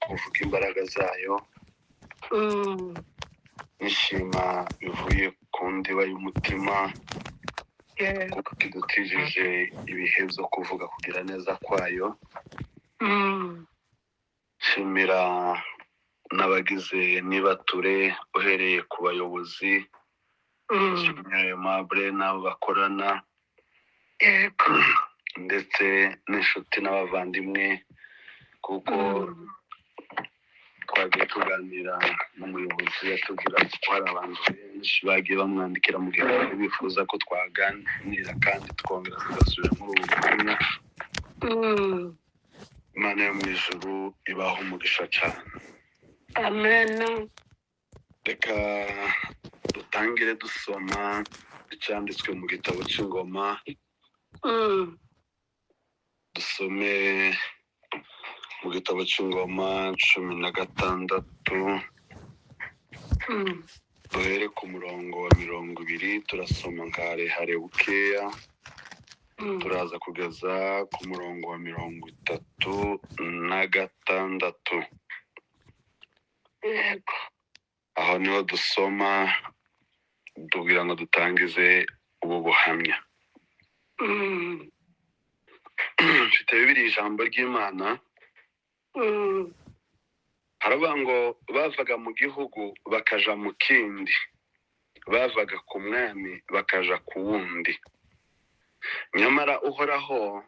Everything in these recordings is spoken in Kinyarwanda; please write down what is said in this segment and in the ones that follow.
Kuvuga imbaraga zayo, nishima bivuye ku ndiba y'umutima, kuko idutijije ibihe byo kuvuga kugira neza kwayo. Nshimira n'abagize Nibature, uhereye ku bayobozi, nshimira Aimable n'abo bakorana, ndetse n'inshuti n'abavandimwe, kuko twagiye tuganira n'umuyobozi, atubwira ko hari abantu benshi bagiye bamwandikira mu gihe bari bifuza ko twaganira kandi twongera tugasubira muri ubu buhamya. Imana yo mu ijuru ibaha umugisha cyane. Amen. Reka dutangire dusoma icyanditswe mu gitabo cy'Ingoma. Dusome mu gitabo cy'Ingoma 16, duhere ku murongo wa 20. Turasoma nka harehare bukeya, turaza kugeza ku murongo wa 36. Aho niho dusoma tubwira ngo dutangize ubu buhamya. Mfite bibiri, ijambo ry'Imana. Haravuga ngo bavaga mu gihugu bakaja mu kindi, bavaga ku mwami bakaja ku wundi, nyamara Uhoraho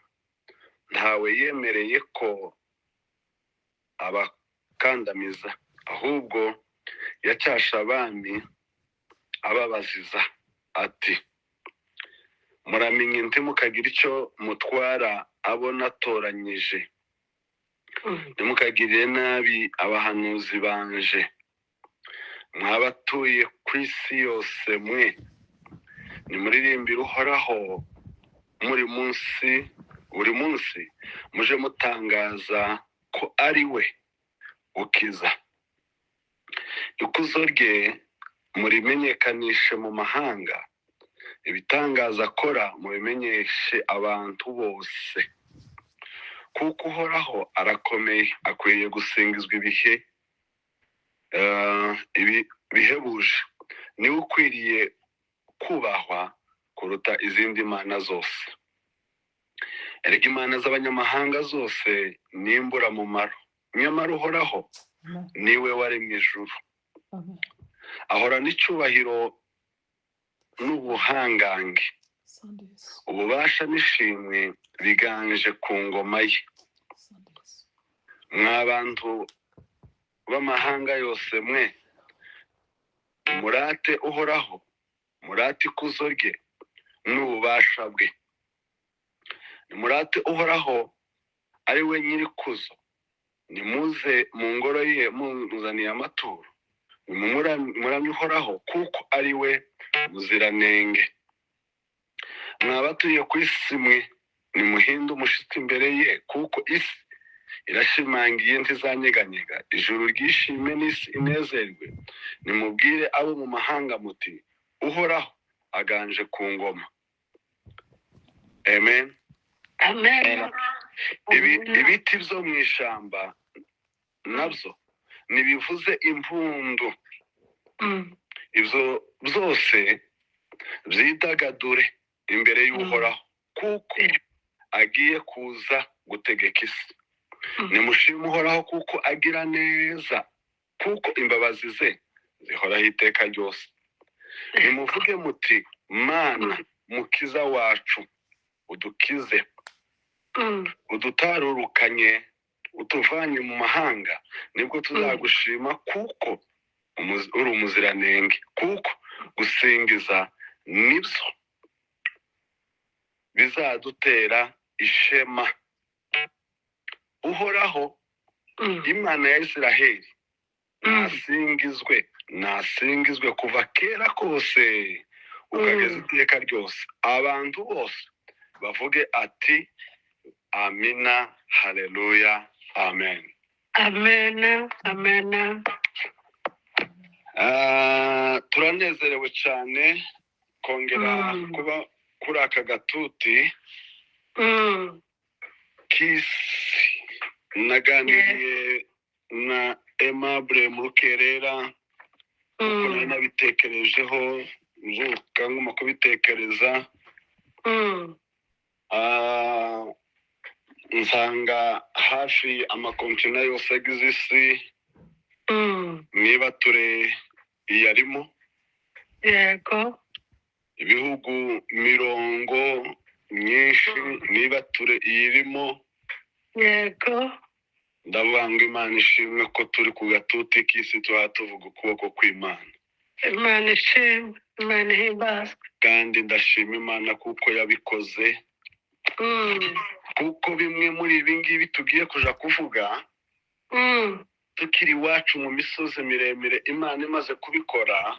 ntawe yemereye ko abakandamiza, ahubwo yacyashe abami ababaziza ati: "Muramenye ntimukagira icyo mutwara abo natoranyije, ntimukagirire nabi abahanuzi banje. Mwabatuye ku isi yose mwe, nimuririmbire Uhoraho muri munsi, buri munsi muje mutangaza ko ari we ukiza. Ikuzo rye murimenyekanishe mu mahanga, ibitangaza akora mubimenyeshe abantu bose. Kuko Uhoraho arakomeye, akwiriye gusingizwa ibihe ibi bihebuje, niwe ukwiriye kubahwa kuruta izindi mana zose. Erega imana z'abanyamahanga zose ni imburamumaro, nyamara Uhoraho niwe waremye ijuru. Amen. Ahorana icyubahiro n'ubuhangange, Asante Yesu. ububasha n'ishimwe biganje ku ngoma ye. Asante Yesu. Mwa bantu b'amahanga yose mwe, murate Uhoraho, murate ikuzo rye n'ububasha bwe. Nimurate Uhoraho ari we nyir'ikuzo, nimuze mu ngoro ye muzaniye amaturo. Nimuramye Uhoraho kuko ari we muziranenge. Mwa batuye ku isi mwe, nimuhinde umushitsi imbere ye, kuko isi irashimangiye, ntizanyeganyega. Ijuru ryishime n'isi inezerwe. Nimubwire abo mu mahanga muti: 'Uhoraho aganje ku ngoma.' Amen. Amen. Ibiti byo mu ishyamba nabyo ntibivuze impundu, ibyo byose byidagadure imbere y'Uhoraho, kuko agiye kuza gutegeka isi. Nimushime Uhoraho kuko agira neza, kuko imbabazi ze zihoraho iteka ryose. Nimuvuge muti: 'Mana mukiza wacu, udukize, udutarurukanye, utuvanye mu mahanga, nibwo tuzagushima kuko uri umuziranenge, kuko gusingiza nibyo bizadutera ishema.' Uhoraho, Imana ya Isiraheli, nasingizwe, nasingizwe kuva kera kose ukageza iteka ryose. Abantu bose bavuge ati: 'Amina, haleluya, amen.' Amen, amen. Turanezerewe cyane kongera kuba kuri aka gatuti k'isi. Naganiriye na Aimable mu rukerera, kuko nari nabitekerejeho mbyuka nguma kubitekereza, nsanga hafi amakontina yose agize isi niba ture iyarimo, Yego. ibihugu mirongo myinshi niba ture iyirimo. Yego. Ndavuga ngo Imana ishimwe ko turi ku gatuti k'isi, tuba tuvuga ukuboko kw'Imana. Imana ishimwe, Imana ihimbazwe. Kandi ndashima Imana kuko yabikoze, kuko bimwe muri ibi ngibi tugiye kuja kuvuga tukiri iwacu mu misozi miremire, Imana imaze kubikora,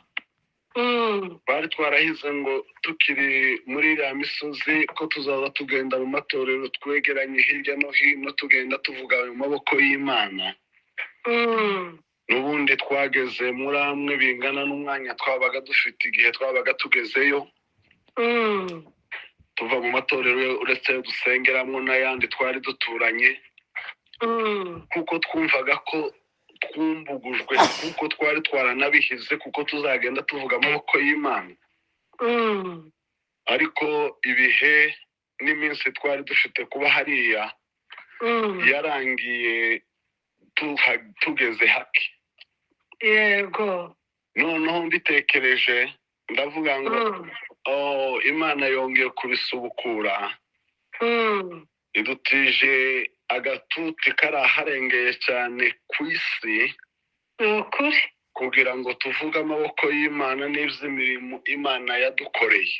twari twarahize ngo tukiri muri iriya misozi ko tuzaza tugenda mu matorero twegeranye hirya no hino, tugenda tuvuga mu maboko y'Imana. N'ubundi twageze muri amwe bingana n'umwanya twabaga dufite igihe twabaga tugezeyo, tuva mu matorero uretse ayo dusengeramo n'ayandi twari duturanye, kuko twumvaga ko twumbugujwe, kuko twari twaranabihize kuko tuzagenda tuvuga amaboko y'Imana. Ariko ibihe n'iminsi twari dufite kuba hariya yarangiye tugeze hake. Yego. Noneho mbitekereje ndavuga ngo oh, Imana yongeye kubisubukura, idutije agatuti kari aharengeye cyane ku isi, Ni ukuri. kugira ngo tuvuge amaboko y'Imana n'iby'imirimo Imana yadukoreye.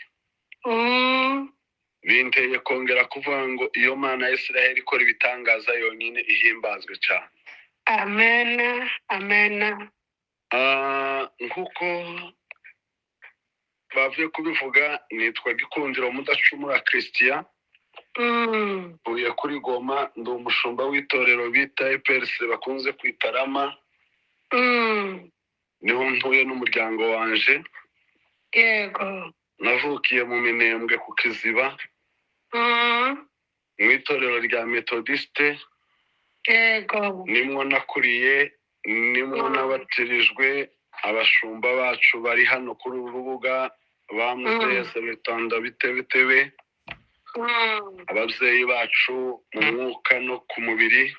Binteye kongera kuvuga ngo iyo Mana ya Isiraheli ikora ibitangaza yonyine ihimbazwe cyane. Amena, amena. Nk'uko bavuye kubivuga, nitwa Gikundiro Mudacumura Christian, ntuye kuri Goma, ndi umushumba w'itorero bita EPRC bakunze kwita Rama, niho ntuye n'umuryango wanje. Yego. Navukiye mu Minembwe ku Kiziba, mu itorero rya Methodiste. Yego. Nimwo nakuriye, nimwo nabatirijwe. Abashumba bacu bari hano kuri uru rubuga bamuteze bitanda bitebitebe, ababyeyi bacu mu mwuka no ku mubiri.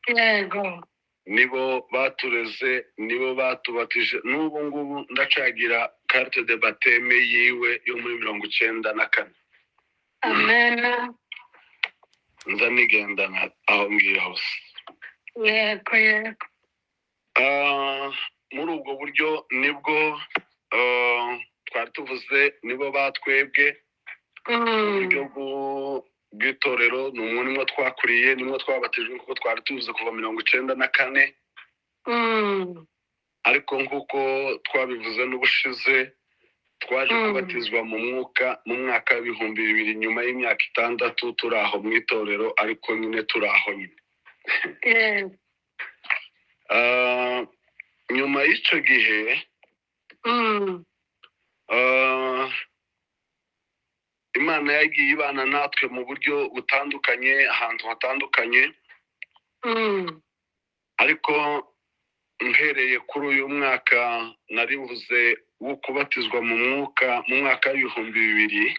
Yego. Nibo batureze, nibo batubatije. N'ubu ngubu ndacagira carte de baptême yiwe yo muri 94. Amena. Nza nigendana aho ngiye hose. Yego, yego. Muri ubwo buryo nibwo twari tuvuze nibo batwebwe uburyo bw'itorero ni umwe nimwo twakuriye, nimwo twabatijwe, kuko twari tuvuze kuva 94. Ariko nk'uko twabivuze n'ubushize, twaje kubatizwa mu mwuka mu mwaka w'2000, nyuma y'imyaka 6 turi aho mu itorero, ariko nyine turi aho nyine. Yego. Nyuma y'icyo gihe, Imana yagiye ibana natwe mu buryo butandukanye, ahantu hatandukanye. Ariko mpereye kuri uyu mwaka narivuze wo kubatizwa mu mwuka mu mwaka w'2000,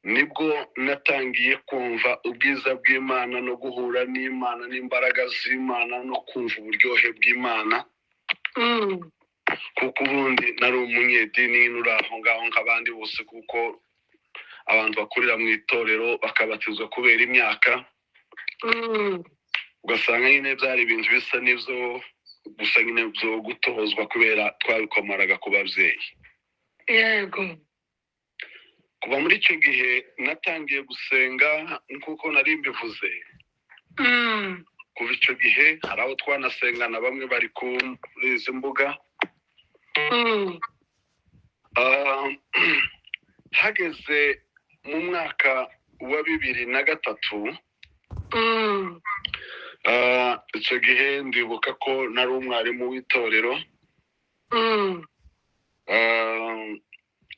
nibwo natangiye kumva ubwiza bw'Imana no guhura n'Imana n'imbaraga z'Imana no kumva uburyohe bw'Imana. Kuko ubundi nari umunyedini uri aho ngaho nk'abandi bose, kuko abantu bakurira mu itorero bakabatizwa kubera imyaka, ugasanga nyine byari ibintu bisa n'ibyo gusa nyine byo gutozwa kubera twabikomoraga ku babyeyi. Yego. Kuva muri icyo gihe natangiye gusenga nk'uko nari mbivuze. Kuva icyo gihe hari abo twanasengana, bamwe bari kuri izi mbuga. Hageze mu mwaka wa 2003, icyo gihe ndibuka ko nari umwarimu w'itorero,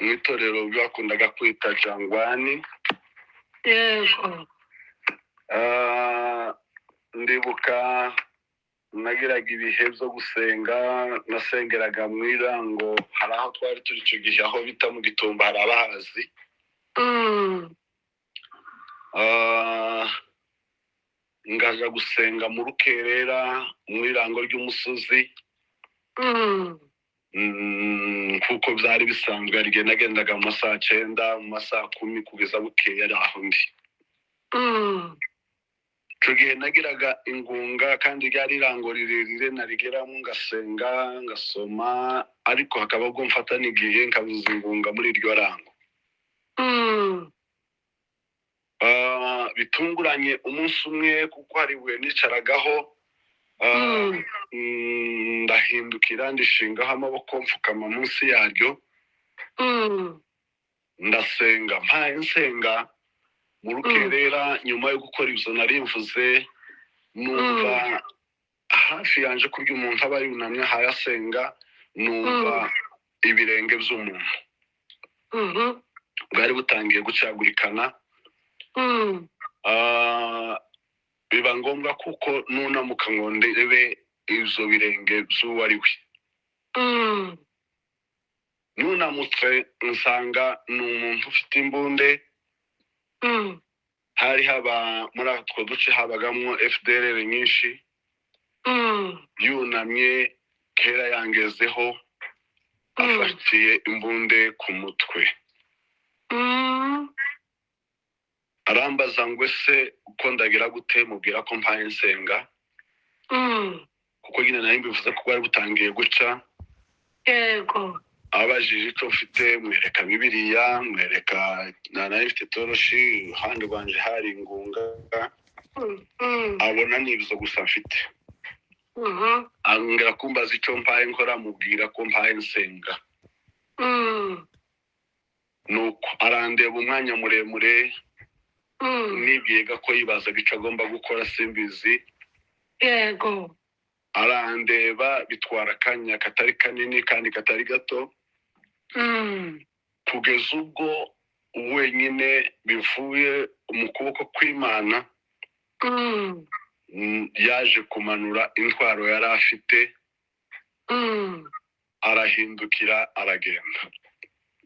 mu itorero bakundaga kwita Jangwani. Yego. Ndibuka Nagiraga ibihe byo gusenga, nasengeraga mu Irango. Hari aho twari turi icyo gihe, aho bita mu Gitumba, hari abahazi. Ngaja gusenga mu rukerera mu irango ry'umusozi. Kuko byari bisanzwe, hari igihe nagendaga mu masaha 9, mu masaha 10, kugeza bukeye ari aho ndi. Icyo gihe nagiraga ingunga, kandi ryari irango rirerire, narigeramo ngasenga, ngasoma, ariko hakaba ubwo mfata n'igihe nkabuza ingunga muri iryo rango. Bitunguranye umunsi umwe, kuko hari ibuye nicaragaho, ndahindukira, ndishingaho amaboko, mfukama munsi yaryo, ndasenga. Mpaye nsenga mu rukerera, nyuma yo gukora ibyo nari mvuze, numva hafi yanje, kurya umuntu aba yunamye ahaye asenga, numva ibirenge by'umuntu bwari butangiye gucagurikana. Biba ngombwa kuko nunamuka ngo ndebe ibyo birenge by'uwo ari we. Nunamutse nsanga ni umuntu ufite imbunde. Hari haba muri utwo duce habagamo FDLR nyinshi. Yunamye kera yangezeho, afatiye imbunde ku mutwe. Arambaza ngo: "Ese uko ndagira gute?" Mubwira ko mpaye nsenga, kuko nyine nari mbivuze ko bwari butangiye guca. Abajije icyo mfite, mwereka Bibiliya, mwereka nari mfite toroshi, iruhande rwanje hari ingunga. Abona ni ibyo gusa mfite. Ambwira kumbaza icyo mpaye nkora, mubwira ko mpaye nsenga. Nuko arandeba umwanya muremure. Nibwiye ko yibazaga icyo agomba gukora, simbizi. Arandeba, bitwara akanya katari kanini kandi katari gato, kugeza ubwo wenyine bivuye mu kuboko kw'Imana, yaje kumanura intwaro yari afite, arahindukira, aragenda.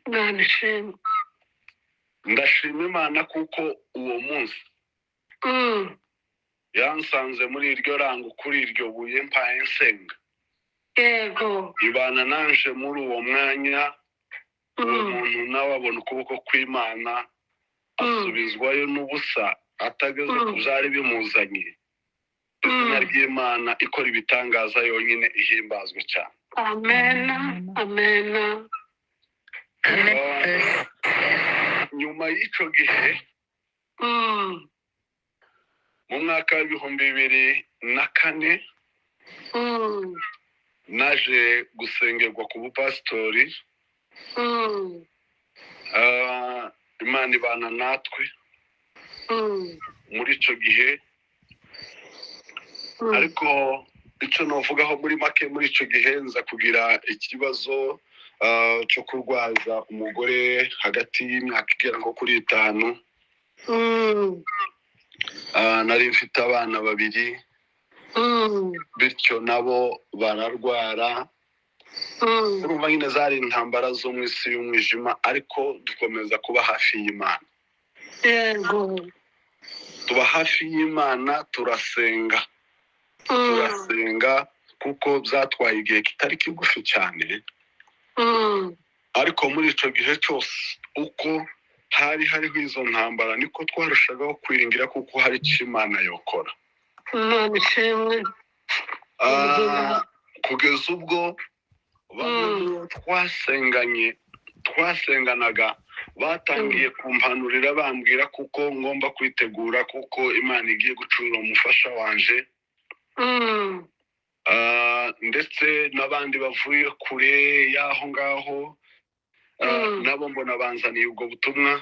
Imana ishimwe. Ndashima Imana kuko uwo munsi yansanze muri iryo rango, kuri iryo buye, mpaye nsenga, ibana nanje muri uwo mwanya. Uwo muntu nawe abona ukuboko kw'Imana, asubizwayo n'ubusa, atageze ku byari bimuzanye. Izina ry'Imana ikora ibitangaza yonyine ihimbazwe cyane. Amena, amena. Nyuma y'icyo gihe, mu mwaka wa 2004, naje gusengerwa ku bupasitori. Imana ibana natwe muri icyo gihe. Ariko icyo navugaho muri make, muri icyo gihe nza kugira ikibazo cyo kurwaza umugore hagati y'imyaka igera nko kuri 5. Nari mfite abana babiri, bityo nabo bararwara. Urumva nyine zari intambara zo mu isi y'umwijima, ariko dukomeza kuba hafi y'Imana. Tuba hafi y'Imana, turasenga, turasenga, kuko byatwaye igihe kitari kigufi cyane. Ariko muri icyo gihe cyose, uko hari hariho izo ntambara, niko twarushagaho kwiringira kuko hari icyo Imana yokora. Imana ishimwe. Kugeza ubwo bamwe mu bo twasenganye, twasenganaga, batangiye kumpanurira, bambwira kuko ngomba kwitegura, kuko Imana igiye gucura umufasha wanje. Ndetse n'abandi bavuye kure y'aho ngaho, nabo mbona banzaniye ubwo butumwa,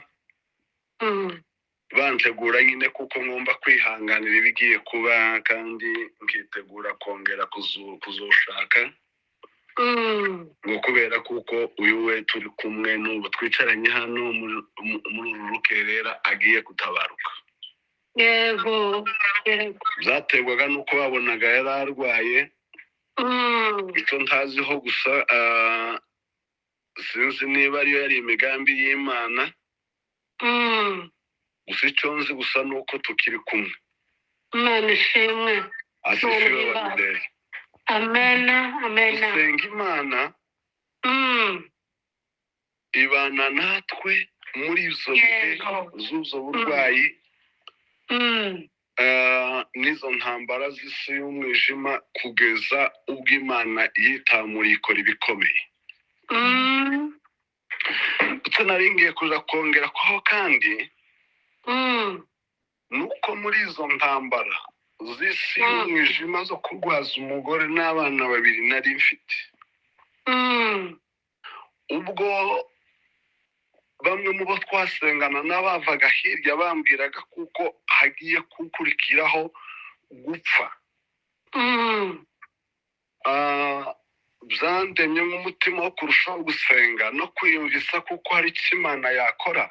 bantegura nyine kuko ngomba kwihanganira ibigiye kuba, kandi nkitegura kongera kuzoshaka, ngo kubera kuko uyu we turi kumwe n'ubu twicaranye hano muri uru rukerera agiye gutabaruka. Yego, yego. Byaterwaga n'uko babonaga yari arwaye. Icyo ntaziho gusa, sinzi niba ariyo yari imigambi y'Imana. Gusa icyo nzi gusa ni uko tukiri kumwe. Imana ishimwe. Asifiwe. Imana. Abadede. Amena, amena. Gusenga Imana ibana natwe muri izo bihe z'ubwo burwayi, n'izo ntambara z'isi y'umwijima, kugeza ubwo Imana yitamuriye ikora ibikomeye. Icyo nari ngiye kuza kongera kwaho kandi ni uko muri izo ntambara z'isi y'umwijima zo kurwaza umugore n'abana babiri nari mfite, ubwo bamwe mu bo twasengana n'abavaga hirya bambwiraga kuko hagiye gukurikiraho gupfa, byandemye nk'umutima wo kurushaho gusenga no kwiyumvisa kuko hari icyo Imana yakora.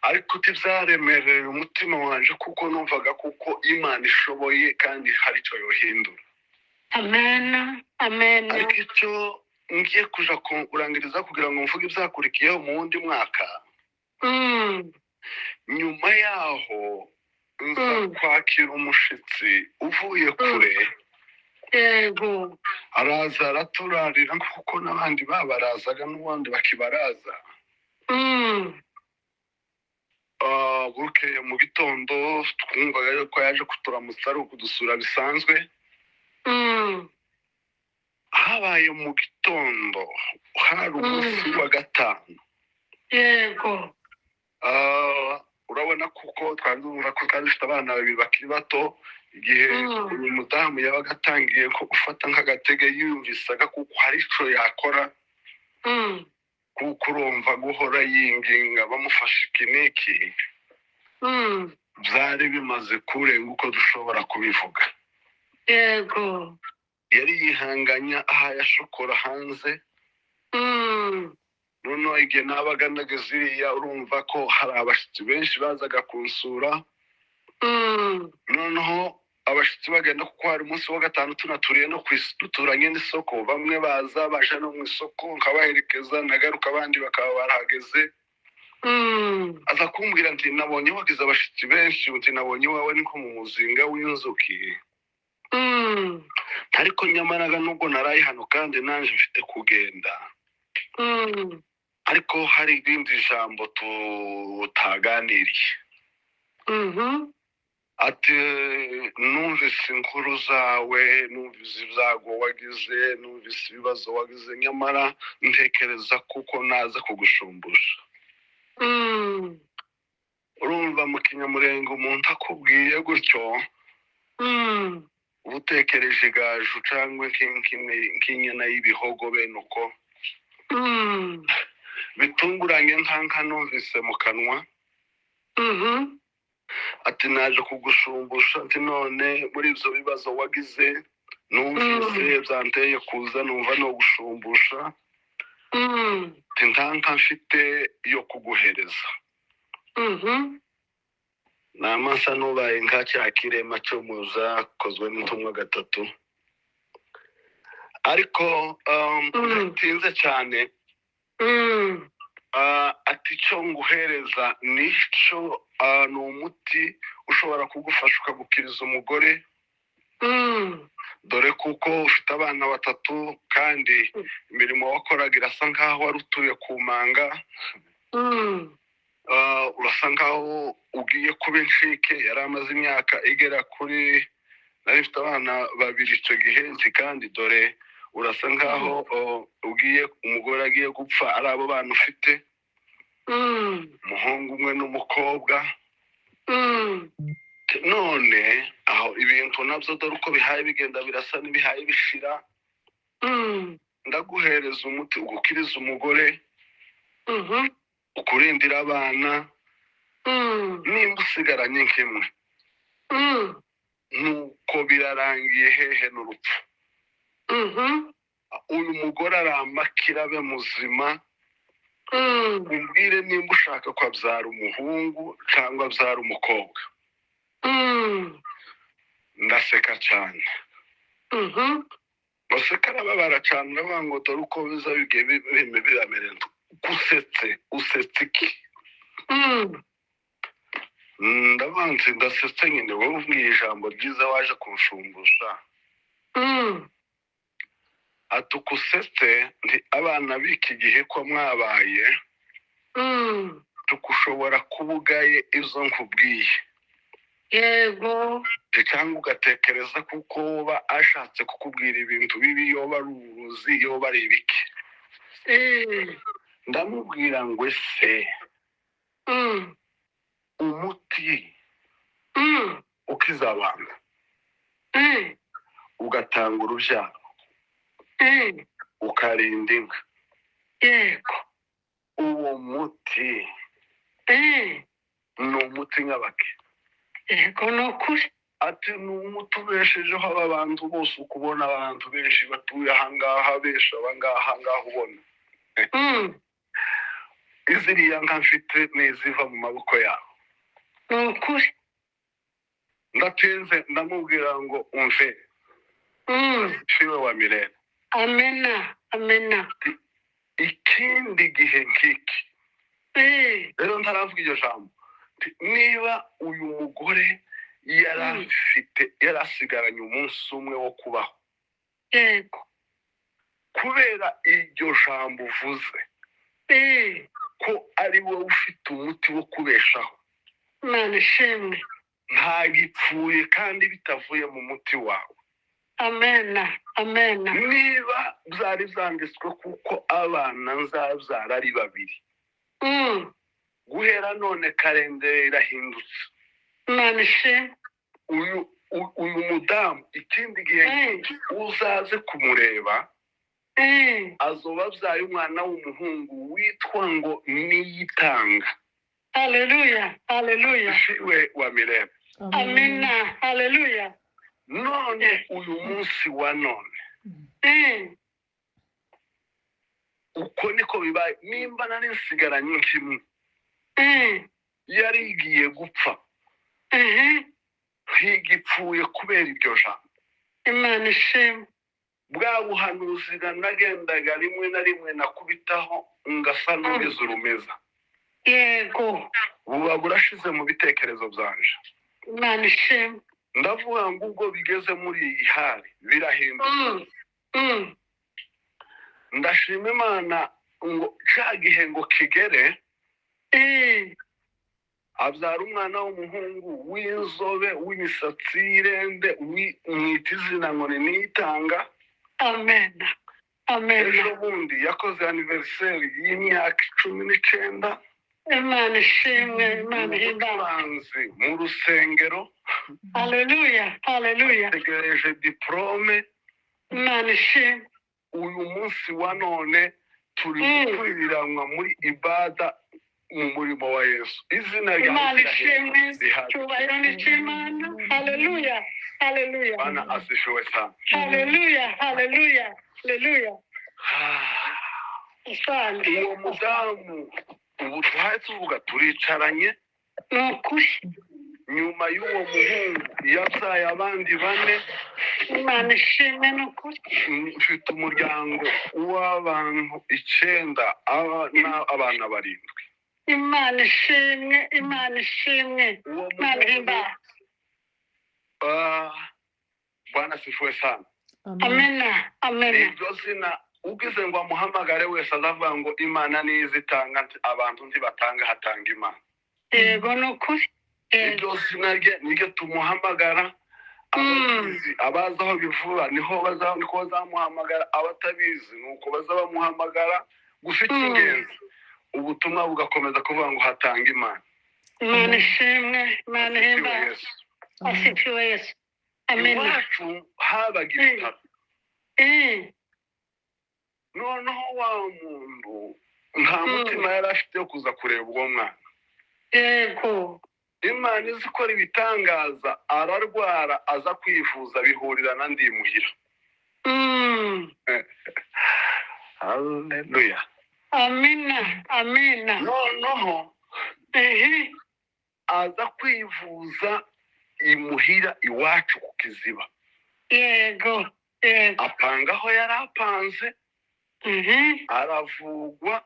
Ariko ntibyaremereye umutima wanje, kuko numvaga kuko Imana ishoboye kandi hari icyo yohindura. Amena, amena. Ariko icyo ngiye kuja kurangiriza kugira ngo mvuge ibyakurikiyeho mu wundi mwaka, nyuma yaho nza kwakira umushitsi uvuye kure. Araza araturarira kuko n'abandi babarazaga n'ubundi bakibaraza. Bukeye mu gitondo twumvaga yuko yaje kuturamutsa, ari ukudusura bisanzwe. Habaye mu gitondo, hari umunsi wa gatanu. Urabona kuko twari duhura ko twari dufite abana babiri bakiri bato. Igihe uyu mudamu yabaga atangiye nko gufata nk'agatege, yiyumvisaga kuko hari icyo yakora, kuko urumva guhora yinginga bamufashe iki n'iki, byari bimaze kurenga uko dushobora kubivuga. Yari yihanganya aha yashokora hanze. Noneho igihe nabaga nageze iriya, urumva ko hari abashyitsi benshi bazaga kunsura. Noneho abashyitsi bagenda, kuko hari umunsi wa gatanu tunaturiye no ku duturanye n'isoko, bamwe baza baje no mu isoko nkabaherekeza, nagaruka abandi bakaba barahageze. Aza kumbwira nti: "Nabonye wagize abashyitsi benshi," uti: "Nabonye iwawe ni nko mu muzinga w'inzuki." Ariko nyamara nubwo naraye hano kandi nanjye mfite kugenda, ariko hari irindi jambo tutaganiriye. Ati: "Numvise inkuru zawe, numvise ibyago wagize, numvise ibibazo wagize, nyamara ntekereza kuko naza kugushumbusha." Urumva mu Kinyamurenge umuntu akubwiye gutyo, uba utekereje igaju cyangwa nk'inyana y'ibihogo bene uko. Bitunguranye nkanka numvise mu kanwa. Ati: "Naje kugushumbusha," ati: "None muri ibyo bibazo wagize numvise byanteye kuza, numva no gushumbusha." Ati: "Ntanka mfite yo kuguhereza." Ni amasa nubaye nka cya kirema cyo mu zakozwe n'intumwa gatatu, ariko ntatinze cyane. Ati: "Icyo nguhereza nicyo, ni umuti ushobora kugufasha ukagukiriza umugore, dore kuko ufite abana batatu kandi imirimo wakoraga irasa nkaho wari utuye ku manga. Urasa nkaho ugiye kuba incike." Yari amaze imyaka igera kuri, nari mfite abana babiri icyo gihe nzi, kandi dore urasa nkaho ugiye, umugore agiye gupfa ari abo bana ufite, umuhungu umwe n'umukobwa. None aho ibintu nabyo dore uko bihaye bigenda birasa n'ibihaye bishira. Ndaguhereza umuti ugukiriza umugore, ukurindira abana, nimba usigaranye nk'imwe. Nuko birarangiye hehe n'urupfu. Uyu mugore aramakira abe muzima. Umbwire nimba ushaka ko abyara umuhungu cyangwa abyara umukobwa. Ndaseka cyane. Baseka arababara cyane, ndavuga ngo dore uko biza bigiye biramera, usetse usetse iki? Ndavuga nti ndasetse nyine, wowe ubwiye ijambo ryiza waje kunshumbusha. Ati ukusetse nti abana b'iki gihe ko mwabaye, tukushobora kuba ugaye izo nkubwiye. Yego. Cyangwa ugatekereza kuko uba ashatse kukubwira ibintu bibi, yoba ari uburozi, yoba ari ibiki. Ndamubwira ngo ese umuti ukiza abantu, ugatanga urubyaro, ukarinda inka, yego, uwo muti ni umuti nk'abake? Yego, ni ukuri. Ati ni umuti ubeshejeho aba bantu bose, ukubona abantu benshi batuye ahangaha, benshi abangaha ngaha ubona. Iziriya nka mfite ni iziva mu maboko yabo. Ni ukuri. Ndatinze ndamubwira ngo umve, siwe wa milele. Amena, amena. Ikindi gihe nk'iki rero, ntaravuga iryo jambo, niba uyu mugore yari afite, yari asigaranye umunsi umwe wo kubaho, kubera iryo jambo uvuze ko ari wowe ufite umuti wo kubeshaho, Imana ishimwe. Ntagipfuye kandi bitavuye mu muti wawe. Amena, amena. Niba byari byanditswe kuko abana nzabyara ari babiri, guhera none calendrier irahindutse. Imana ishimwe. Uyu mudamu, ikindi gihe uzaze kumureba, azoba abyaye umwana w'umuhungu witwa ngo Niyitanga. Haleluya, haleluya. Siwe wa mirembe. Amena, haleluya. None uyu munsi wa none, uko niko bibaye. Nimba nari nsigaranye kimwe, yari igiye gupfa, ntigipfuye kubera iryo jambo. Imana ishimwe. Bwa buhanuzi nagendaga rimwe na rimwe nakubitaho ngasa n'ugize urumeza, buba burashize mu bitekerezo byanje. Imana ishimwe. Ndavuga ngo ubwo bigeze muri iyi hali birahinduka. Ndashima Imana ngo cya gihe ngo kigere, abyara umwana w'umuhungu w'inzobe, w'imisatsi y'irende, mwita izina ngo ni Niyitanga. Amen, amen. Ejo bundi yakoze anniversaire y'imyaka 19. Imana ishimwe, Imana ihimbawe. Umucuranzi mu rusengero. Haleluya, haleluya. Ategereje diplôme. Imana ishimwe. Uyu munsi wa none turi gukuriranwa muri ibada mu murimo wa Yesu, izina ryawe Imana ishimwe. rihari. Cyubahiro ni cy'Imana. Haleluya, haleluya. Bwana asifiwe sana. Haleluya, haleluya, haleluya. Asante. Uwo mudamu ubu tuhaye tuvuga turicaranye, Ni ukuri. nyuma y'uwo muhungu yabyaye abandi bane. Imana ishimwe, ni ukuri. Mfite umuryango w'abantu icyenda, abana barindwi. Imana ishimwe, Imana ishimwe. Uwo Imana muhungu ihimbawe. Ah, Bwana asifiwe sana. Amena, amena. Iryo zina ugize ngo amuhamagare wese azavuga ngo Imana niyo izitanga, abantu ntibatanga, hatanga Imana. Yego, ni ukuri, yego. Iryo zina rye niryo tumuhamagara. Ababizi, abazi aho bivuba niho niko bazamuhamagara, abatabizi nuko baza bamuhamagara. Gusa icy'ingenzi, ubutumwa bugakomeza kuvuga ngo hatanga Imana. Imana ishimwe, Imana Asifiwe ihimbawe. Yesu. Asifiwe Yesu, amena. Iwacu habaga ibitaro. Noneho wa muntu nta mutima yari afite wo kuza kureba uwo mwana. Imana izi ikora ibitangaza, ararwara aza kwivuza, bihurirana ndimuhira. Haleluya. Amina, amina. Noneho aza kwivuza imuhira iwacu ku Kiziba. Yego, yego. Apanga aho yari apanze, aravugwa.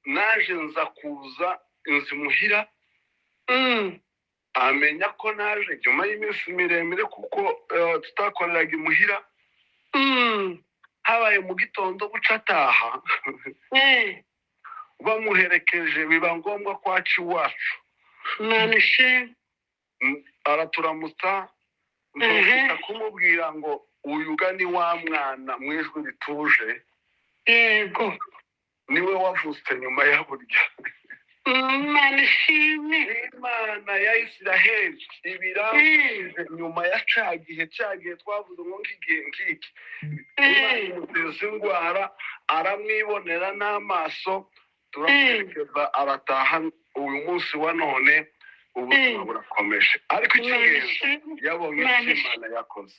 Naje nza kuza inzu imuhira, amenya ko naje nyuma y'iminsi miremire, kuko tutakoreraga imuhira. Habaye mu gitondo buca ataha, bamuherekeje, biba ngombwa ko aca iwacu. Imana ishimwe. Araturamutsa, mfite kumubwira ngo uyu ni wa mwana mu ijwi rituje. Yego. Niwe wavutse nyuma ya burya. Imana ishimwe. Imana ya Isiraheli ibirangije nyuma ya ca gihe twavuze ngo nk'igihe nk'iki. Imana imuteza indwara, aramwibonera n'amaso, turamuherekeza arataha. Uyu munsi wa none ubuzima burakomeje, ariko icy'ingenzi yabonye icyo Imana yakoze.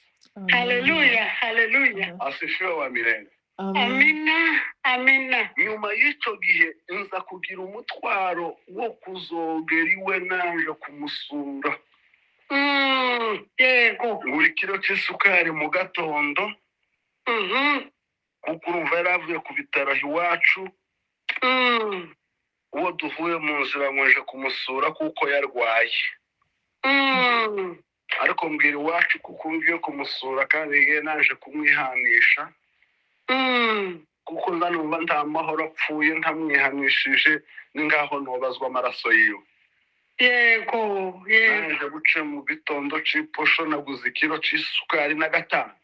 Haleluya, haleluya. Asifiwe wa mirembe. Amina, amina. Nyuma y'icyo gihe nza kugira umutwaro wo kuzogera iwe naje kumusura. Yego. Buri kiro cy'isukari mu gatondo, kuko urumva yari avuye ku bitaro iwacu. Uwo duhuye mu nzira muje kumusura kuko yarwaye. Ariko mbwira iwacu kuko ngiye kumusura kandi ngiye naje kumwihanisha. Kuko nzanumva nta mahoro apfuye ntamwihanishije, ni ngaho nobazwa amaraso yiwe. Yego, yego. Naje guce mu gitondo c'iposho, naguze ikiro c'isukari na gatanu.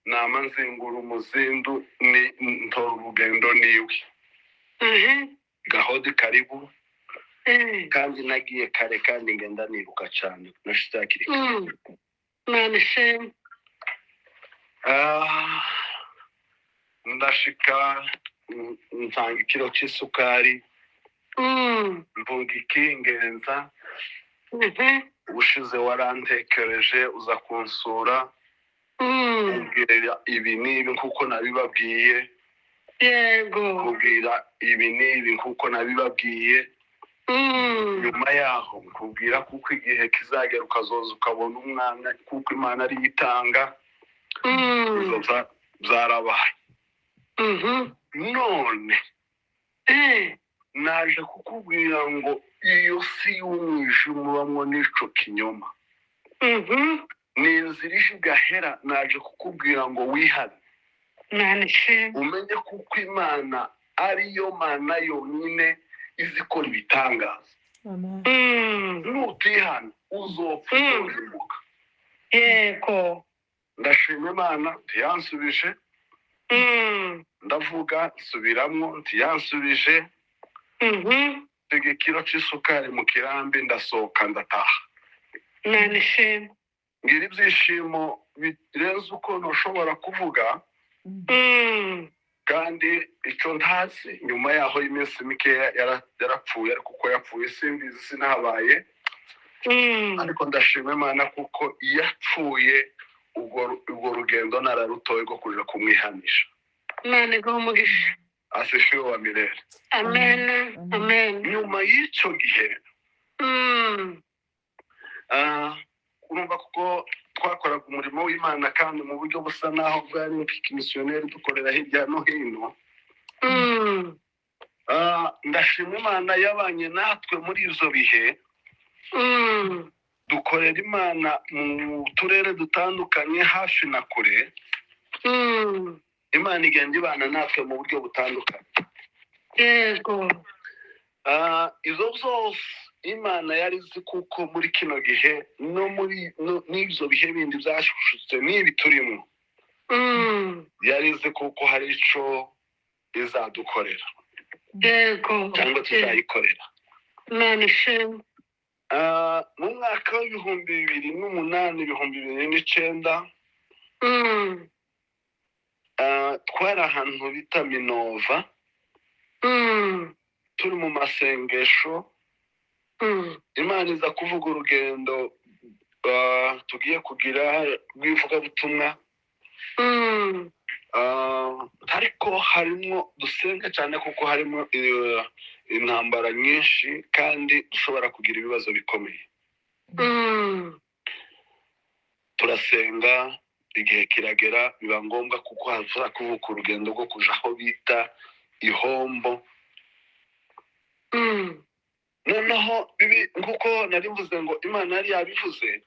Nama nzingura umuzindu ni ntora urugendo niwe. Gahodi karibu. Kandi nagiye kare kandi ngenda niruka cyane, nashize hakiri kare. Imana ishimwe. Ndashika nsanga ikiro cy'isukari, mvuga ikingenza. Ubushize warantekereje uza kunsura, umbwira ibi n'ibi nkuko nabibabwiye. Yego. Nkubwira ibi n'ibi nkuko nabibabwiye. Nyuma yaho nkubwira kuko igihe kizagera ukazoza ukabona umwana, kuko Imana ariyo itanga. Ibyo byarabaye. None naje kukubwira ngo iyo si y'umwijima ubamwo n'ico kinyoma, ni inzira ije igahera. Naje kukubwira ngo wihane, umenye kuko Imana ariyo Mana yonyine izi ikora ibitangaza. Nutihana uzopfa uzorimbuka. Yego. Ndashima Imana ntiyansubije. Ndavuga nsubiramwo ntiyansubije. Nsiga ikiro c'isukari mu kirambi, ndasohoka ndataha. Imana ishimwe. Ngira ibyishimo birenze uko ntushobora kuvuga. Kandi icyo ntazi, nyuma yaho y'iminsi mikeya yarapfuye, ariko uko yapfuye simbizi, sinahabaye. Ariko ndashima Imana kuko yapfuye urwo rugendo nararutoye rwo kuja kumwihanisha. Imana iguhe umugisha. Asifiwe wa mirere. Amen, amen. Nyuma y'icyo gihe urumva kuko twakoraga umurimo w'Imana kandi mu buryo busa naho bwari nk'ikimisiyoneri, dukorera hirya no hino. Ndashima Imana yabanye natwe muri izo bihe. Dukorera Imana mu turere dutandukanye, hafi na kure. Imana igenda ibana natwe mu buryo butandukanye. Yego. Izo zose Imana yari izi kuko muri kino gihe no muri n'ibyo bihe bindi byashushutse n'ibi turimo, yari izi kuko hari ico izadukorera. Yego. Cyangwa tuzayikorera. Imana ishimwe. Mu mwaka w'ibihumbi 2008, 2009, twari ahantu bita Minova, turi mu masengesho. Imana iza kuvuga urugendo tugiye kugira rw'ivugabutumwa. Ariko harimo dusenga cyane kuko harimo intambara nyinshi kandi dushobora kugira ibibazo bikomeye. Turasenga, igihe kiragera biba ngombwa kuko haza kuvuka urugendo rwo kuja aho bita Ihombo. Noneho bibi nkuko nari mvuze ngo Imana yari yabivuze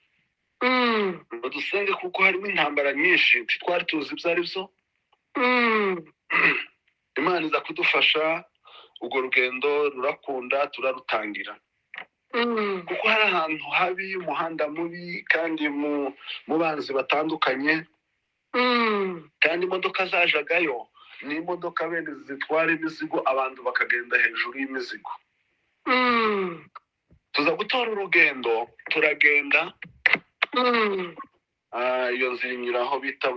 ngo dusenge kuko harimo intambara nyinshi, ntitwari tuzi ibyo ari byo. Imana iza kudufasha, urwo rugendo rurakunda, turarutangira kuko hari ahantu habi, umuhanda mubi kandi mu banzi batandukanye, kandi imodoka zajagayo ni imodoka bene zitwara imizigo, abantu bakagenda hejuru y'imizigo. Tuza gutora urugendo, turagenda. Iyo nzira inyura aho bita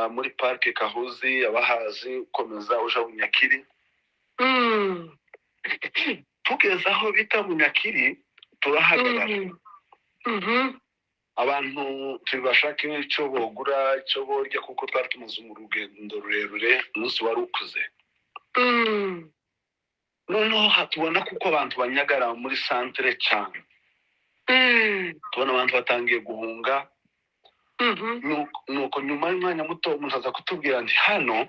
muri parike Kahuzi, abahazi, ukomeza uja Bunyakiri. Tugeze aho bita Bunyakiri turahagarara. Abantu tubashaka icyo bogura, icyo borya, kuko twari tumaze mu rugendo rurerure, umunsi wari ukuze. Noneho hatubona kuko abantu banyagara muri santere cyane, tubona abantu batangiye guhunga. Nuko nyuma y'umwanya muto umuntu aza kutubwira nti hano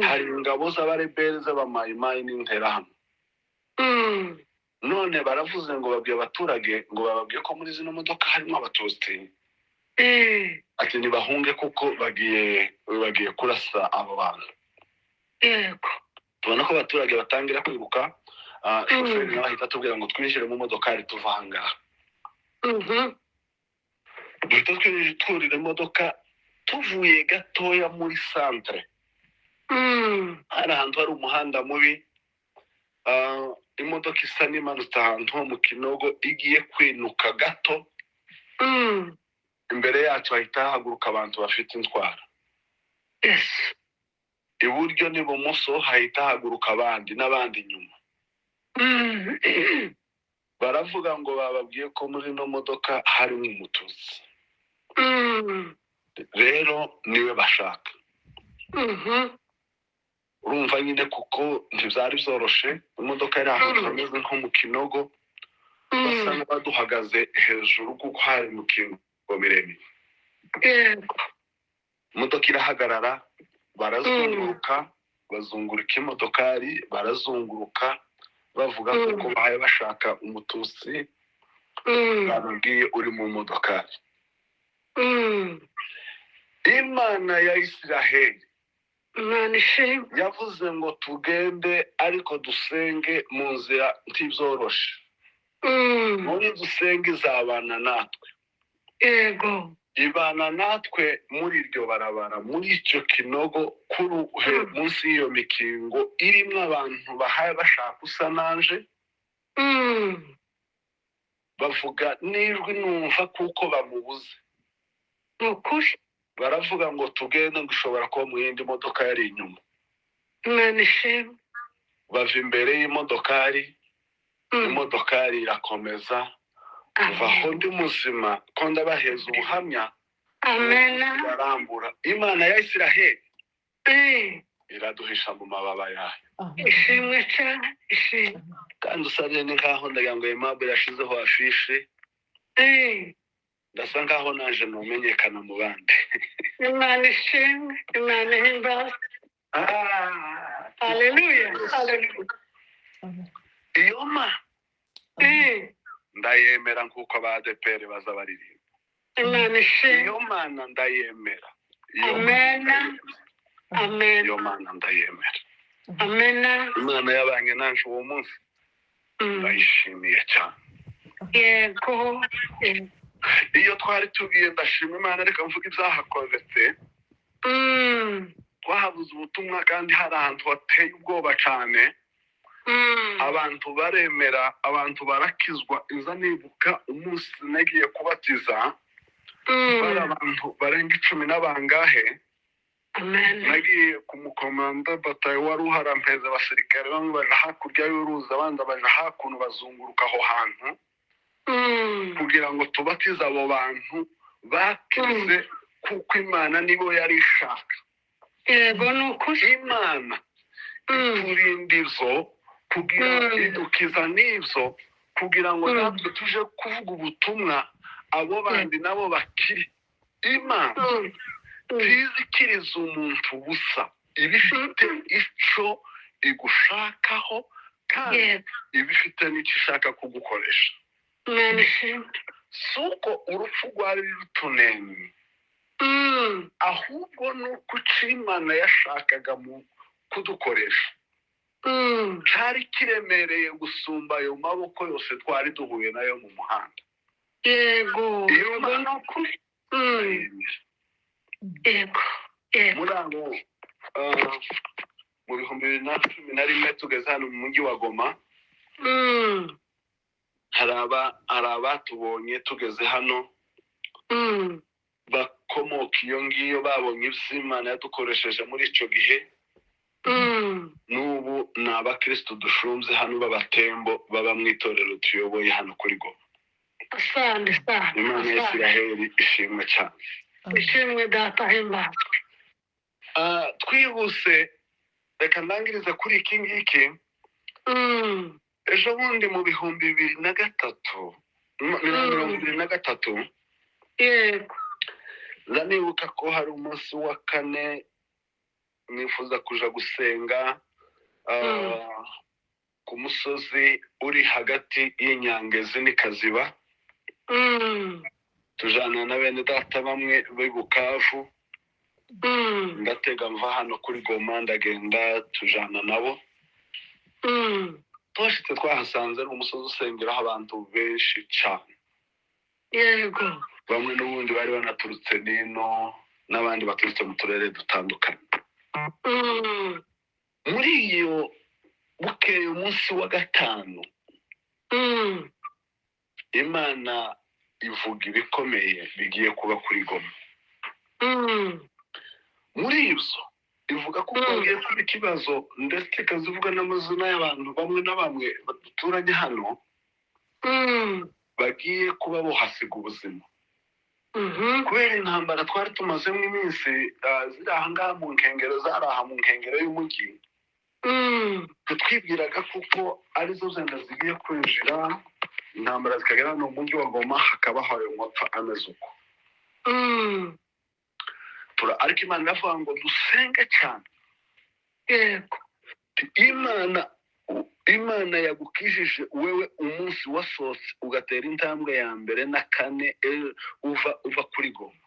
hari ingabo z'abarebere z'abamayimayi n'interahamwe. None baravuze ngo babwiye abaturage ngo bababwiye ko muri zino modoka harimo abatutsi, ati ntibahunge kuko bagiye kurasa abo bantu. Yego. Tubona ko abaturage batangira kwiruka. Shoferi nawe ahita atubwira ngo twinjire mu modokari tuva aha ngaha. Duhita twurira imodoka, tuvuye gatoya muri santere, hari ahantu hari umuhanda mubi. Imodoka isa n'imanutse ahantu ho mu kinogo, igiye kwinuka gato, imbere yacu hahita hahaguruka abantu bafite intwaro. Yes. Iburyo n'ibumoso hahita hahaguruka abandi n'abandi inyuma. Baravuga ngo bababwiye ko muri ino modoka harimo umututsi, rero niwe bashaka. Urumva nyine kuko ntibyari byoroshe, imodoka yari ahantu hameze nko mu kinogo, basa n'abaduhagaze hejuru kuko hari mu kingo miremire. Yego. Imodoka irahagarara, barazunguruka, bazunguruka imodokari, barazunguruka bavuga kuko bahaye bashaka umututsi, bababwiye uri mu modokari. Imana ya Isiraheli Imana ishimwe. yavuze ngo tugende ariko dusenge mu nzira ntibyoroshe. Muri dusenge izabana natwe. Yego. Ibana natwe muri iryo barabara, muri icyo kinogo, kuri munsi y'iyo mikingo irimo abantu bahaye bashaka usa nanje. Bavuga n'ijwi numva kuko bamubuze. Ni ukuri. Baravuga ngo tugende, ngo ushobora kuba mu yindi modoka yari inyuma. Imana ishimwe. Bava imbere y'imodokari, imodokari irakomeza. Kuva aho ndi muzima ko ndabaheza ubuhamya. Amena. Barambura Imana ya Isiraheli iraduhisha mu mababa yayo. Ishimwe cyane, ishimwe. Kandi usabye ni nkaho ndagira ngo Aimable yashizeho afishe, ndasa nkaho naje numenyekana mu bandi. Imana ishimwe, Imana ihimbaze. Haleluya, haleluya. Iyo ma ndayemera nkuko aba ADPR baza baririmba. Imana ishimwe. Iyo mana ndayemera. Amena. Amen. Iyo mana ndayemera. Amena. Imana yabanye nanje uwo munsi, ndayishimiye cyane. Yego. Iyo twari tugiye, ndashima Imana, reka mvuga ibyahakoretse. Twahabuze ubutumwa kandi hari ahantu hateye ubwoba cyane. Abantu baremera, abantu barakizwa. Inza nibuka umunsi nagiye kubatiza, bari abantu barenga 10 n'abangahe. Nagiye ku mukomanda batayo wari uharampeza abasirikare, bamwe baja hakurya y'uruzi, abandi baja hakuno, bazunguruka aho hantu kugira ngo tubatize abo bantu bakize, kuko Imana nibo yari ishaka. Yego, ni ukuri. Imana iturinda ibyo kugira idukiza n'ibyo kugira ngo natwe tuje kuvuga ubutumwa, abo bandi nabo bakiri. Imana ntizikiriza umuntu busa, iba ifite icyo igushakaho kandi iba ifite n'icyo ishaka kugukoresha. Imana ishimwe. Si uko urupfu rwari rutunenye, ahubwo ni uko icyo Imana yashakaga mu kudukoresha cyari kiremereye gusumba ayo maboko yose twari duhuye nayo mu muhanda. Yego. Iyo Yego, Mana ni ukuri. Yego, yego. Muri abo, mu 2011 tugeze hano mu mujyi wa Goma, hari abatubonye tugeze hano bakomoka iyo ngiyo, babonye ibyo Imana yadukoresheje muri icyo gihe. N'ubu ni abakirisitu dushunze hano b'abatembo, baba mu itorero tuyoboye hano kuri Goma. Asante sana. Imana ya Asante. Isiraheli ishimwe cyane. Ishimwe Data, himbazwe. Twihuse, reka ndangirize kuri iki ngiki. Ejo bundi mu 2003, 2023, ndanibuka ko hari umunsi wa kane nifuza kuja gusenga ku musozi uri hagati y'Inyangezi n'Ikaziba. Tujana na bene data bamwe b'i Bukavu. Ndatega mva hano kuri Goma, ndagenda tujana nabo. Twashitse twahasanze ari umusozi usengeraho abantu benshi cyane. Bamwe n'ubundi bari banaturutse n'ino, n'abandi baturutse mu turere dutandukanye. Muri iyo bukeye, umunsi wa gatanu, Imana ivuga ibikomeye bigiye kuba kuri Goma. Muri ibyo ivuga ko hagiye kuba ikibazo, ndetse ikazivuga n'amazina y'abantu bamwe na bamwe duturanye hano bagiye kuba bohasiga ubuzima kubera intambara twari tumazemo iminsi, ziri aha ngaha mu nkengero, zari aha mu nkengero y'umujyi. Twibwiraga kuko arizo zenda zigiye kwinjira, intambara zikagera hano mu mujyi wa Goma, hakaba habaye umupfa ameze uko. Ariko Imana iravuga ngo dusenge cyane. Imana yagukijije wewe umunsi wasohotse ugatera intambwe ya mbere na kane, uva kuri Goma,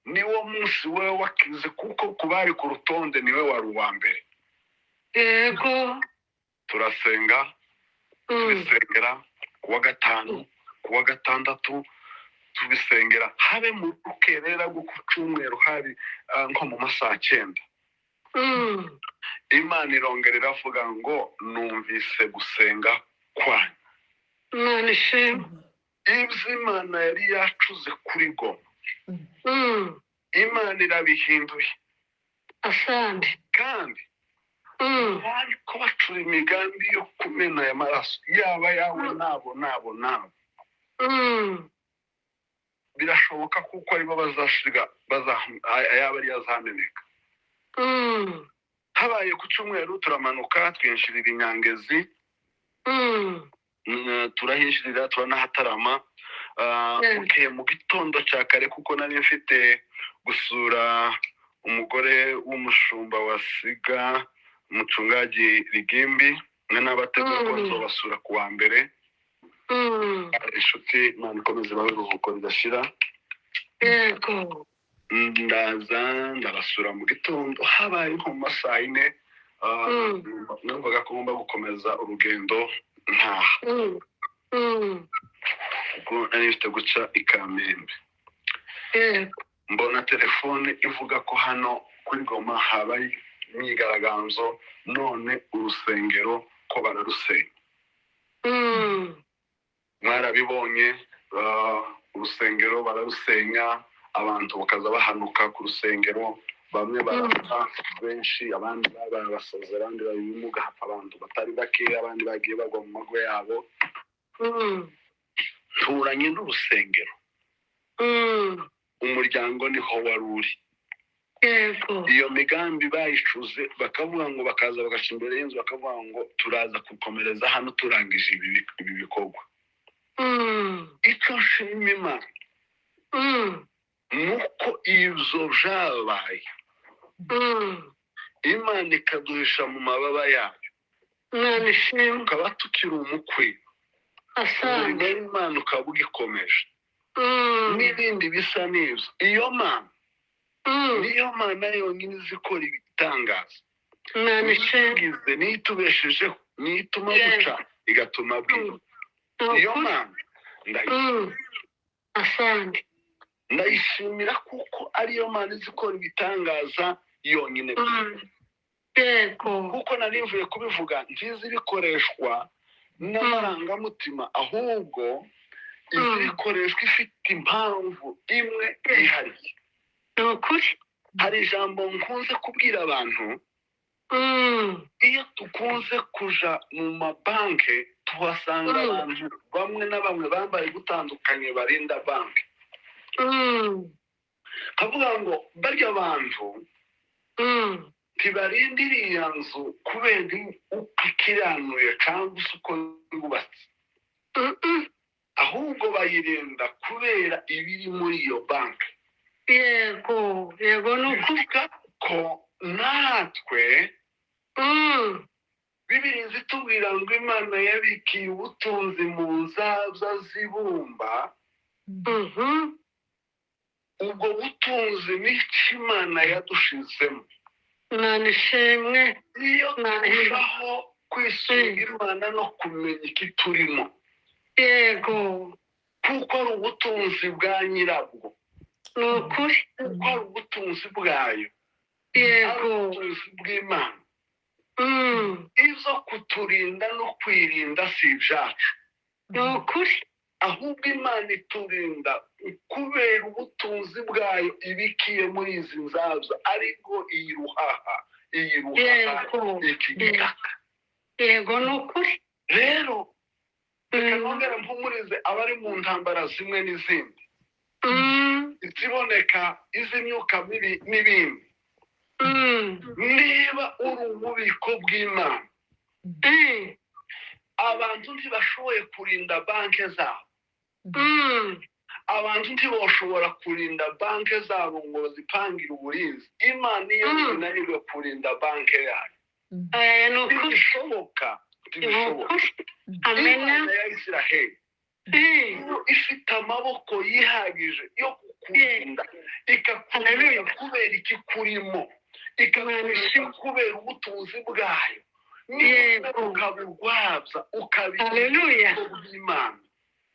niwo munsi wewe wakize, kuko ku bari ku rutonde niwe wari uwa mbere. Turasenga, tubisengera ku wa gatanu, ku wa gatandatu tubisengera, habe mu rukerera rwo ku cyumweru, hari nko mu masaha 9. Imana irongera iravuga ngo numvise gusenga kwanyu. Imana ishimwe. Ibyo Imana yari yacuze kuri Goma, Imana irabihinduye. Asante. Kandi bari ko bacura imigambi yo kumena aya maraso, yaba yawe nabo nabo nabo. Birashoboka kuko aribo bazashiga ayaba ariyo azameneka. Habaye ku cyumweru, turamanuka twinjirira Inyangezi. Turahinjirira, turanahatarama. Bukeye mu gitondo cya kare, kuko nari mfite gusura umugore w'umushumba wa Siga, umucungaji Rigimbi, mwe n'abateguye ko nzobasura ku wa mbere. Inshuti, Imana ikomeze ibahe iruhuko ridashira. Ndaza ndabasura mu gitondo, habaye nko mu masaha 4. Numvaga ko ngomba gukomeza urugendo ntaha, kuko nari mfite guca i Kamembe. Mbona telefone ivuga ko hano kuri Goma habaye imyigaragambyo, none urusengero ko bararusenya. Mwarabibonye, urusengero bararusenya, abantu bakaza bahanuka ku rusengero, bamwe barapfa benshi, abandi babaye abasazi, abandi baba ibimuga, hapfa abantu batari bakeya, abandi bagiye bagwa mu mago yabo. Nturanye n'urusengero, umuryango niho wari uri. Yego. Iyo migambi bayicuze, bakavuga ngo bakaza bagaca imbere y'inzu, bakavuga ngo turaza gukomereza hano turangije ibi bikorwa. Icyo nshima Imana nuko ibyo byabaye, Imana ikaduhisha mu mababa yayo, Imana ishimwe. tukaba tukiri umukwe, umurimo Asante. w'Imana ukaba ugikomeje n'ibindi bisa n'ibyo. Iyo Mana niyo Mana yonyine izi ikora ibitangaza. Imana Niyo ishimwe. itugize, niyo itubeshejeho, niyo ituma buca igatuma bwira. Ni Iyo ukuri. Mana ndayishimira. Asante. Ndayishimira kuko ariyo Mana izi ikora ibitangaza yonyine gusa. Yego. Kuko nari mvuye kubivuga, ntizi bikoreshwa n'amarangamutima, ahubwo izi bikoreshwa ifite impamvu imwe yihariye. Ni ukuri. Hari ijambo nkunze kubwira abantu: iyo dukunze kuja mu mabanki, tuhasanga abantu bamwe na bamwe bambaye gutandukanye barinda banki. Kavuga ngo barya bantu ntibarinda iriya nzu kubera uko ikiranuye cyangwa se uko yubatse, ahubwo bayirinda kubera ibiri muri iyo banki. Yego, ni ukuri. Bivuga ko natwe Bibiri zitubwira ngo Imana yabikiye ubutunzi mu nzabya z'ibumba. Ubwo butunzi n'icyo Imana yadushizemo. Imana ishimwe. Iyo Imana turushaho kwisunga Imana no kumenya iki turimo, kuko ari ubutunzi bwa nyirabwo, Ni ukuri. kuko ari ubutunzi bwayo, ari ubutunzi bw'Imana. Izo kuturinda no kwirinda si ibyacu, Ni ukuri. ahubwo Imana iturinda kubera ubutunzi bwayo ibikiye muri izi nzabya, ariko iyi ruhaha, iyi ruhaha, iki gitaka. Yego, ni ukuri. Rero reka nongere mpumurize abari mu ntambara zimwe n'izindi, iziboneka, iz'imyuka mibi n'ibindi. Niba uri ububiko bw'Imana, abantu ntibashoboye kurinda banki zabo. Abantu ntibashobora kurinda banki zabo ngo bazipangire uburinzi. Imana iyo inanirwe kurinda banki yayo, Eh, ni ukuri. ntibishoboka, Ni ntibishoboka. ukuri. Amena. Imana ya Isiraheli iyo ifite amaboko yihagije yo kukurinda, ikakurinda Haleluya. kubera ikikurimo, ikakurinda kubera ubutunzi bwayo, niba ukaburwabya, ukabika Haleluya. bw'Imana,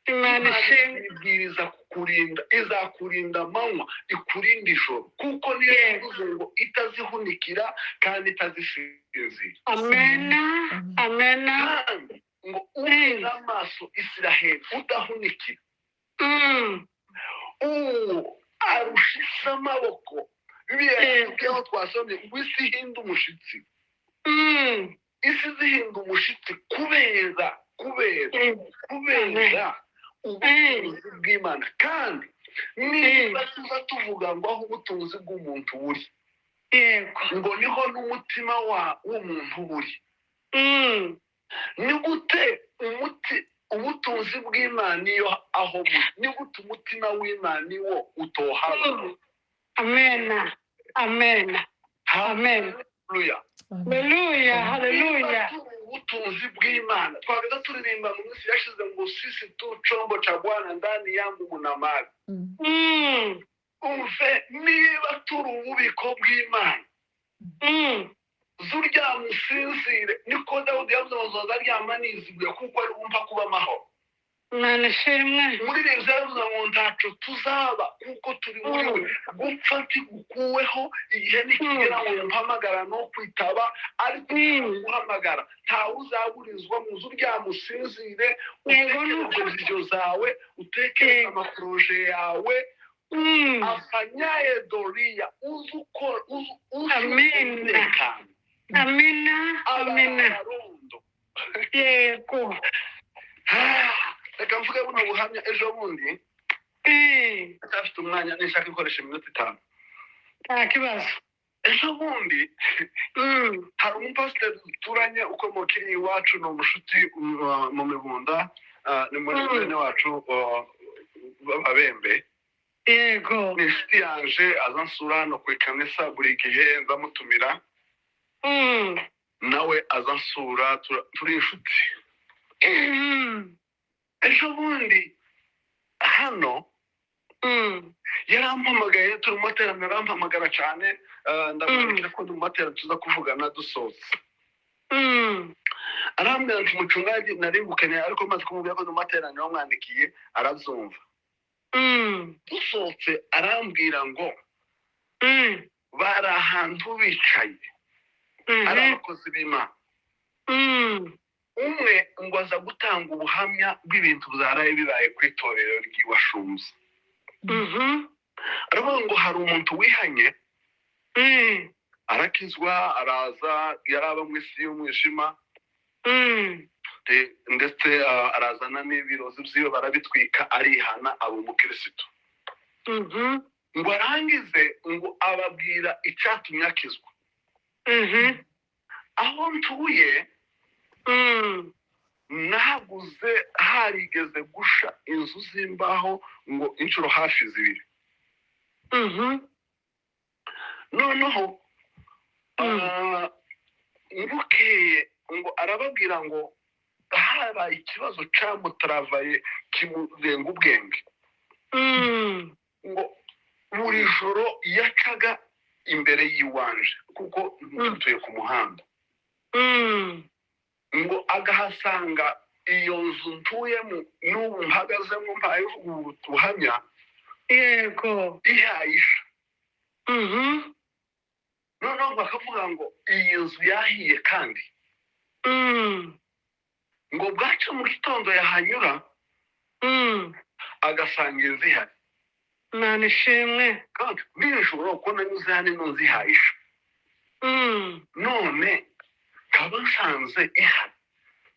Imana Imana ishimwe. ibwiriza kukurinda, izakurinda amanywa, ikurinda ijoro, kuko niyo yavuze ngo itazihunikira kandi itazisinzira. Amena, amena. Kandi ngo ubera amaso Isiraheli udahunikira, uwo arusha isi amaboko. Bibiliya yatubwiye aho twasomye ngo isi ihinda umushitsi, isi zihinda umushitsi kubera kubera ubutunzi bw'Imana. Kandi niba tuza tuvuga ngo aho ubutunzi bw'umuntu buri, ngo niho n'umutima w'umuntu buri. Ni gute umuti ubutunzi bw'Imana iyo aho buri, ni gute umutima w'Imana iwo utohaba? Amena, amena, amen. Haleluya. Haleluya, haleluya. Niba turi ubutunzi bw'Imana, twageza turirimba mu minsi yashize ngo sisi tu chombo cha Bwana, ndani yangu muna mali. Umve, niba turi ububiko bw'Imana, zuryama usinzire. Niko Dawudi yavuze ngo zoza aryama niziguye, kuko ari wumva kuba amahoro. Imana ishimwe. Umuririmbyi yaravuze ngo ntaco tuzaba kuko turi muri we. Gupfa ntigukuweho, igihe nikigera ngo mpamagara no kwitaba, ariko guhamagara ntawe uzaburizwa mu nzu. Uryama usinzire, utekereze vision zawe, utekereze amaporoje yawe. Afanyaye doria, uzi uko uzi uzi Amen. umutekano. Amena, amena. Abarundo. Reka mvuge buno buhamya. Ejo bundi ndacyafite umwanya, nishaka ikoresha iminota 5. Nta kibazo. Ejo bundi hari umupasiteri duturanye ukomoka iri iwacu, ni umushuti mu Mibunda, ni muri bene wacu b'Ababembe. Ni inshuti yanje, aza nsura hano ku ikanisa buri gihe, ndamutumira, nawe aza nsura, turi inshuti. Ejo bundi hano yarampamagaye turi mu materaniro, arampamagara cyane, ndamwandikira ko ndi mu materaniro, tuza kuvugana dusohotse. Arambwira ati: "Mucungaji, naribukanye," ariko maze kumubwira ko ndi mu materaniro wamwandikiye, arabyumva. Dusohotse arambwira ngo bari ahantu bicaye ari abakozi b'Imana, umwe ngo aza gutanga ubuhamya bw'ibintu byaraye bibaye ku itorero ry'iwashunze. Aravuga ngo hari umuntu wihanye, arakizwa, araza, yari aba mu isi y'umwijima, ndetse arazana n'ibirozi byiwe barabitwika, arihana, aba umukirisitu. Ngo arangize ngo ababwira icyatumye akizwa: "Aho ntuye nahaguze harigeze gusha inzu z'imbaho ngo inshuro hafi 2. Noneho bukeye," ngo arababwira ngo habaye ikibazo cyamutaravaye kimurenga ubwenge, ngo buri joro yacaga imbere y'iwanje, kuko ntuye ku muhanda, ngo agahasanga iyo nzu ntuyemo n'ubu mpagazemo mbaye ubu buhamya ihayisha. Noneho bakavuga ngo iyi nzu yahiye kandi." Ngo bwaca mu gitondo yahanyura agasanga inzu ihari. Imana ishimwe. Kandi nijoro ko nanyuze hano ino nzu ihayisha, none nkaba nsanze ihari,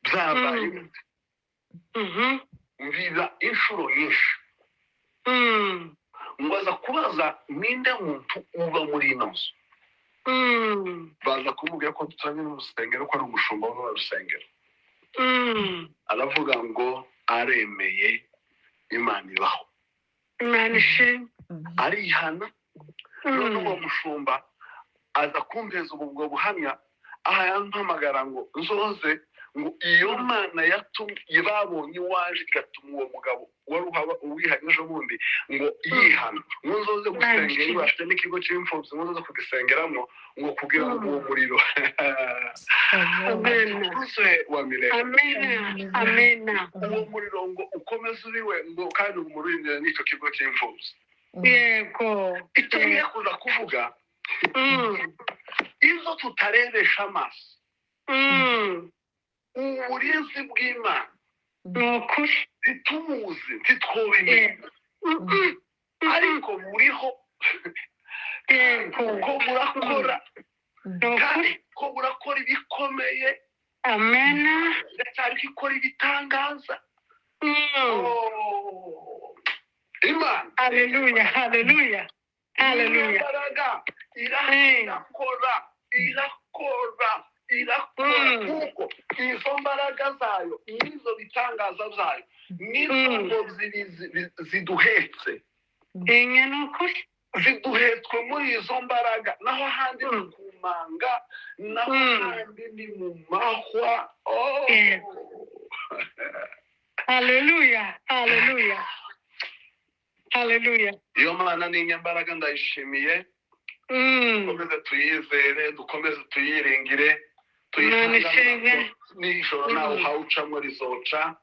byabaye bite?" Biba inshuro nyinshi. Ngo aza kubaza: "Ninde muntu uba muri ino nzu?" Baza kumubwira ko duturanye n'urusengero, ko ari umushumba w'uru rusengero. Aravuga ngo aremeye, Imana ibaho. Imana ishimwe. Arihana. None uwo mushumba aza kumpeza ubwo buhamya, aha yampamagara ngo nzoze, ngo iyo Mana yatumye babonye iwaje igatuma uwo mugabo wari uhaba uwihanye ejo bundi ngo yihana, ngo nzoze gusengera iwe, afite n'ikigo cy'imfubyi, ngo nzoze kugisengeramo, ngo kugira ngo uwo muriro Amen. uze wa mirembe. Amena, amena. Uwo muriro ngo ukomeze uriwe, ngo kandi umurindire n'icyo kigo cy'imfubyi. Icyo ngiye kuza kuvuga, izo tutarebesha amaso, uburinzi bw'Imana, Ni ukuri. ntitubuzi, ntitwobimenya, ariko buriho, ko burakora, Ni ukuri. kandi ko burakora ibikomeye, Amena. iracyari ko ikora ibitangaza. Oh, Imana Haleluya, haleluya, haleluya. imbaraga irakora, irakora, irakora, kuko izo mbaraga zayo n'izo bitangaza byayo n'izo ngobyi ziduhetse, Inye, ni ukuri. ziduhetswe muri izo mbaraga. Naho ahandi ni ku manga, naho ahandi ni mu mahwa. Oh. Haleluya, haleluya, haleluya. Iyo Mana ni inyambaraga, ndayishimiye. Dukomeze tuyizere, dukomeze tuyiringire. Imana ishimwe. Nijoro nawe uhawucamo rizoca,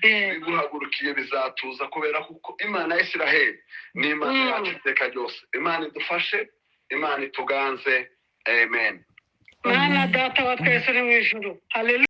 biguhagurukiye bizatuza, kubera kuko Imana ya Isiraheli ni Imana yacu iteka ryose. Imana idufashe, Imana ituganze, amen. Mana Data wa twese uri mu ijuru, haleluya.